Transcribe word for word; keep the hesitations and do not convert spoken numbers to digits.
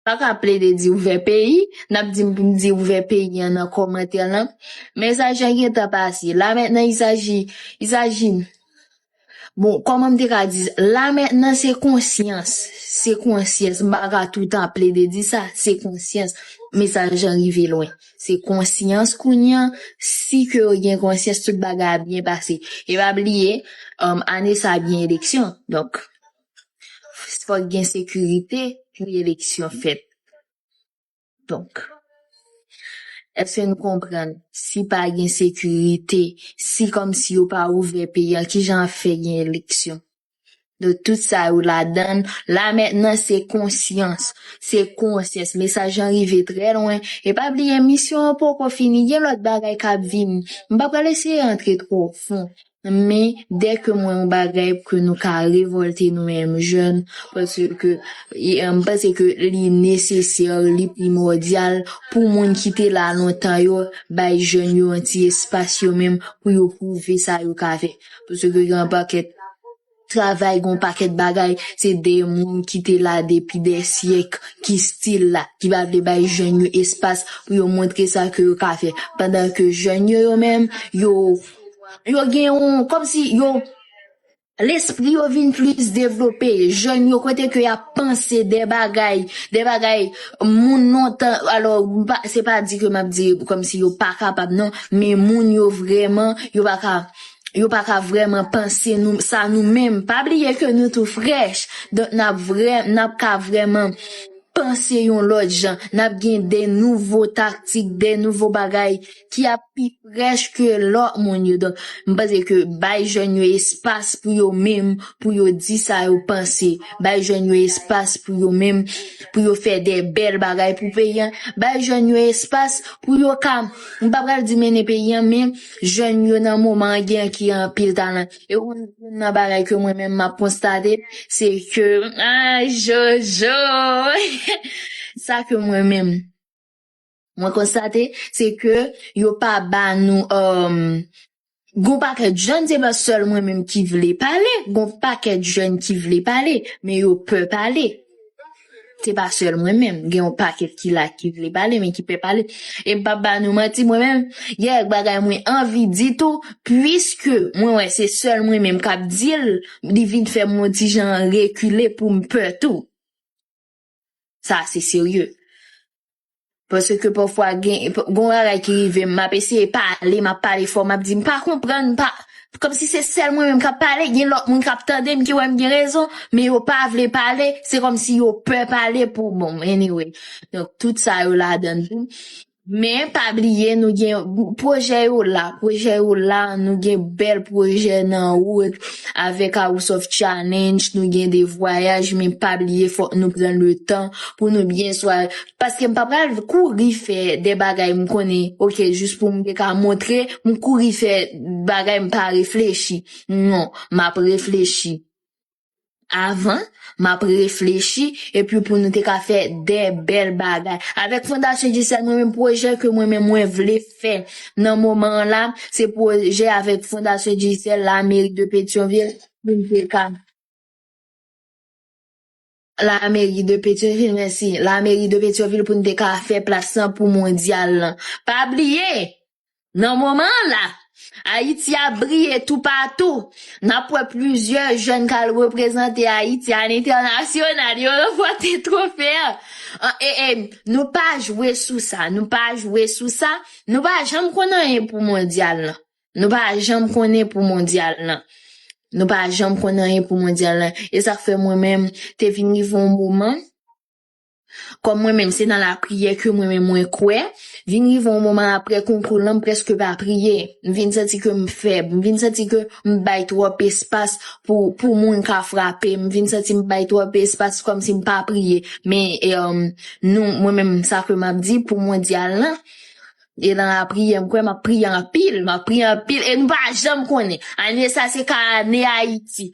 pa ka plede di ouvè peyi, n ap di m pou m di ouvè peyi an nan kòmantè lan. Men sa jan gentan pase. La mentnan, il s'agit, il s'agit, bon, kòman m te ka di, la mentnan se konsyans. Se konsyans. M pa ka toutan plede di sa, se konsyans. Men sa jan rive lwen. Se konsyans kounye a, si ke yo gen konsyans, tout bagay ap byen pase. E pa bliye, um, ane sa gen eleksyon. Donk, fòk gen sekirite pou eleksyon fèt. Donk, èske nou konprann? Si pa gen sekirite, si kòmsi yo pa ouvè peyi a, kijan ap fè gen eleksyon? Donk, tout sa yo ladann. La mentnan, se konsyans. Se konsyans. Mesaj lan rive trè lwen. E pa bliye, misyon an poko fini. Gen lòt bagay k ap vini. M pa pral eseye antre twò fon. Men, dè ke m wè yon bagay pou ke nou ka revòlte nou menm jèn, paske, e, m panse ke li nesesè, li primòdyal pou moun ki te la lontan yo, bay jèn yo yon ti espas yo menm pou yo pwouve sa yo ka fè. Paske gen yon pakèt travay, gen yon pakèt bagay, se de moun ki te la depi de syèk, ki still la, ki pa vle bay jèn yo espas pou yo montre sa ke yo ka fè. Pandan ke jèn yo, yo menm, yo, yo gen yon, kòmsi yo, lespri yo vin plis devlope. Jèn yo kote ke y ap panse de bagay, de bagay moun lontan. Alò, m pa, se pa di ke m ap di kòmsi yo pa kapab, non, men moun yo vrèman, yo pa ka, yo pa ka vrèman panse nou, sa nou menm. Pa bliye ke nou tou frèch. Donk, n ap vrè-, n ap ka vrèman panse yon lòt jan. N ap gen de nouvo taktik, de nouvo bagay ki ap pi frèch ke lòt moun yo. Donk, m panse ke bay jèn yo espas pou yo menm, pou yo di sa yo panse. Bay jèn yo espas pou yo menm, pou yo fè de bèl bagay pou peyi an. Bay jèn yo espas pou yo ka, m pa pral di mennen peyi an, men jèn yo nan moman an gen ki anpil talan. E yon, youn nan bagay ke mwen menm m ap konstate, se ke, ah, Jojo! Sa ke mwen menm, mwen konstate, se ke yo pa ba nou, um, gon pakèt jèn, se pa sèl mwen menm ki vle pale, gon pakèt jèn ki vle pale, men yo pè pale. Se pa sèl mwen menm, gen yon pakèt ki la ki vle pale, men ki pè pale. E m p ap ba nou manti, mwen menm, gen bagay mwen anvi di tou, piske mwen wè se sèl mwen menm k ap di l, li vin fè m yon ti jan rekile pou m pè tou. Sa se serye. Paske pafwa gen, gon bagay ki rive m, m ap eseye pale, m ap pale fò, m ap di, "M pa konprann, m pa," kòmsi se sèl mwen menm k ap pale, gen lòt moun k ap tande m, ki wè m gen rezon, men yo pa vle pale, se kòmsi yo pè pale pou, bon, anyway. Donk, tout sa yo ladann tou. Men, pa bliye, nou gen pwojè yo la, pwojè yo la, nou gen bèl pwojè nan wout avèk House of Challenge, nou gen de vwayaj, men pa bliye, fòk nou pran le tan pou nou byen swa, paske m pa pral kouri fè de bagay m konnen, oke, jis pou m te ka montre, m kouri fè bagay m pa reflechi. Non, m ap reflechi. Avan, m ap reflechi, epi pou nou te ka fè de bèl bagay. Avèk Fondasyon Digicel, mwen menm pwojè ke mwen menm mwen vle fè nan moman an la, se pwojè avèk Fondasyon Digicel, la mairie de Pétion-Ville, pou nou te ka, la mairie de Pétion-Ville, mèsi, la mairie de Pétion-Ville pou nou te ka fè plas lan pou mondyal lan. Pa bliye, nan moman an la, Ayiti ap briye toupatou. N ap wè plizyè jèn k al reprezante Ayiti alentènasyonal, yo ranpòte twofe an. An, e, e, nou pa jwe sou sa, nou pa jwe sou sa, nou pa janm konn anyen pou mondyal lan. Nou pa janm konnen pou mondyal lan. Nou pa janm konn anyen pou mondyal lan. E sa k fè mwen menm, te vin rive yon moman, kòm mwen menm, se nan lapriyè ke mwen menm mwen kwè, vin rive yon moman apre konkou lan, m prèske pa priye. M vin santi ke m fèb. M vin santi ke m bay twòp espas pou, pou moun ka frape. M vin santi m bay twòp espas kòmsi m pa priye. Men, e, um, nou, mwen menm, sa ke m ap di pou mondyal lan, e nan lapriyè, m kwè m ap priye anpil, m ap priye anpil, e nou pa janm konnen. Ane sa se ka ane Ayiti.